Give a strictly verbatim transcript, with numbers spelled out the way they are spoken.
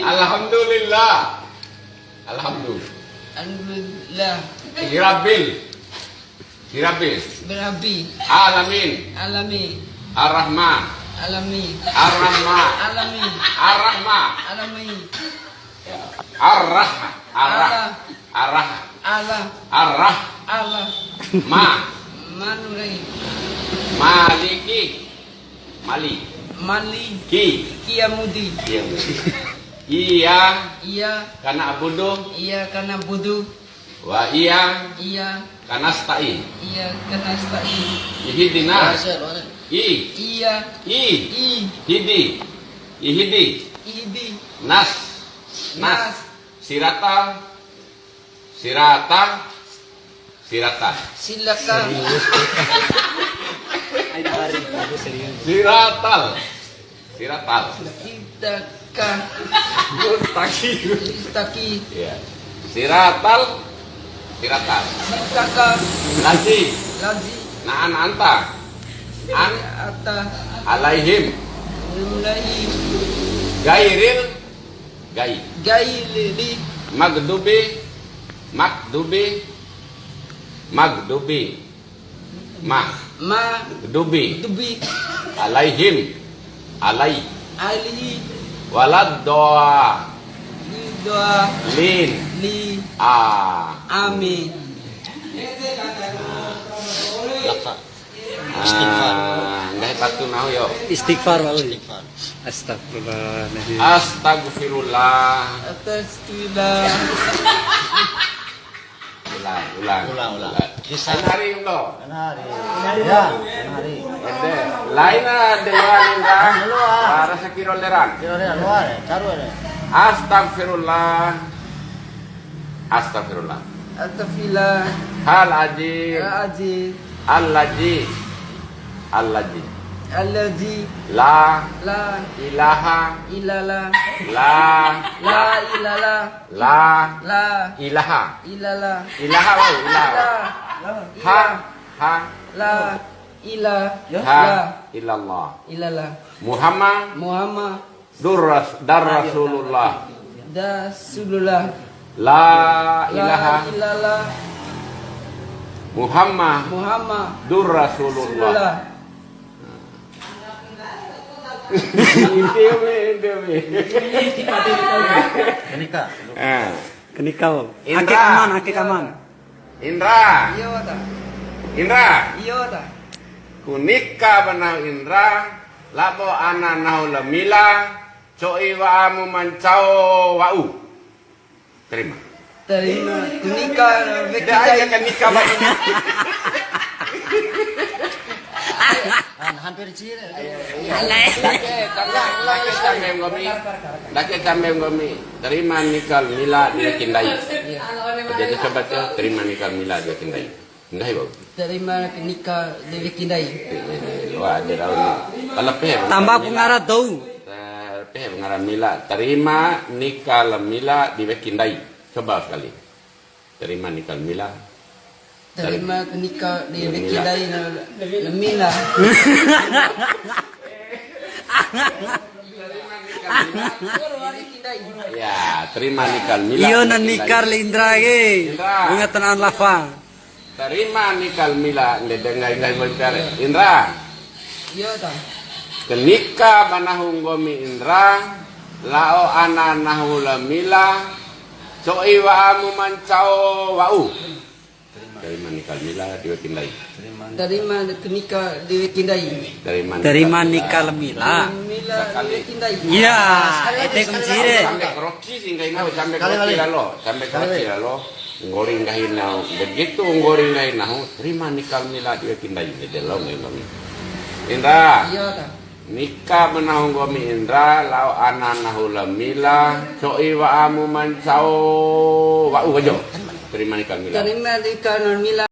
Alhamdulillah. Alhamdulillah. Alhamdulillah. Hirabil. Hirabil. Berabi. Alamin. Alami. Arrahma. Alami. Arrahma. Alami. Arrahma. Alami. Arrah. Arrah. Allah. Arrah. Allah. Arrah. Allah. Ma. Manuri. Maliki. Mali. Mali. Ki. Kiyamudi. Kiyamudi. Iya. Iya. Kana abudu. Iya kana budu. Wa iya. Iya. Kana stain. Iya kana stain. Ihdina. I. Iya. I. I. Hidi. Ihdi. Ihdi. Nas. Nas. Nas. Sirata. Sirata. Sirata. Silakan. Serius. Ayo, hari ini serius. Siratal. Siratal. Sitaka. Mustaqim. Sitaki. Ya. Siratal. Siratal. Sitaka. Lazi. Lazi. Na'an anta. An. Ata. Alaihim. Mulai. Gairil. Gai. Gaili. Magdubi. Magdubi. Magdubi. Ma. Ma. Dubi. Dubi. Alaihim. Alai. Alihi. Waladdoa. Liddoa. Lin. Li. A. Amin. Laka. Istighfar. Ah, enggak patuh nahu yo. Istighfar, Pak Ui. Istighfar. Astagfirullahaladzim. Astagfirullah. Astagfirullah. Ulang, ulang. Ulang, ulang. Ulang. Kisah. Hari ini, Bro. Hari. Ya, hari. Ada. Lain ada luar ni, Bro. Ada luar. Ah, rasa kira leran. Kira leran, luar, eh. Taruh, eh. Astagfirullah. Astagfirullah. Astagfirullah. Hal aziz. Hal aziz. Al-lazi. Al-lazi. Al-lazi. La. La. Ilaha. Ilala. La. La ilala. La. La. Ilaha. Ilala. Ilaha, oh, ilaha. La. Ha. Ila. Ha. La. Ila. Ha. La. Illallah. Ilala. Muhammad. Muhammad. Dur ras-, dar Rasulullah. Rasulullah. La ilaha. La ilaha. Muhammad. Muhammad. Dur Rasulullah. Rasulullah. Inti umi, inti umi. Kenika. Ah. Kenika. Indra. Akik aman, akik aman. Indra. Iya, ta. Indra. Iya, ta. Kunika bana Indra, labo ana nahu lamila, coi wa amu mancao wa'u. Terima. Terima. Kunika. Dah aja kan nikah, Bang. Kan hampir cil. Iya, iya. Alai. Dakek, dakek, dakek, dakek, dakek, dakek, dakek. Terima nikal mila di Kindai. Iya. Jadi coba tu, terima nikal mila di Kindai. Enggak, Ibu. Terima nikah di Kindai. Wah, dia tahu ni. Kalau peh, tambah pengarah tahu. Eh, peh pengarah mila. Terima nikah mila di Kindai. Coba sekali. Terima nikah mila. Terima nikah di Kindai na mila. Ya, terima nikah mila. Iya, na nikah Indra ke. Indra. Bunga tenan lafang. Terima nikal mila, nde dengai ngai boy pare. Indra. Iya, ta. Kenika banahu ngomi Indra, lao ana nahu lamila, coi wa amu mancao wa'u. Terima nikal mila di Kindai. Terima kenika di Kindai. Terima nikal mila. Mila di Kindai. Iya, ete kunci deh. Sampai keroci sehingga ini sampai keroci lalo, sampai keroci lalo. Ngori ngahina, begitu ngori ngahina, terima nikal mila di Kindai. Jadi lo ngai kami. Indra. Iya, ta. Nikah meunahong gomi Indra, lao ana nahu lamila, coi wa amu mancao, wa'u aja. Terima nikal mila. Terima nikal mila.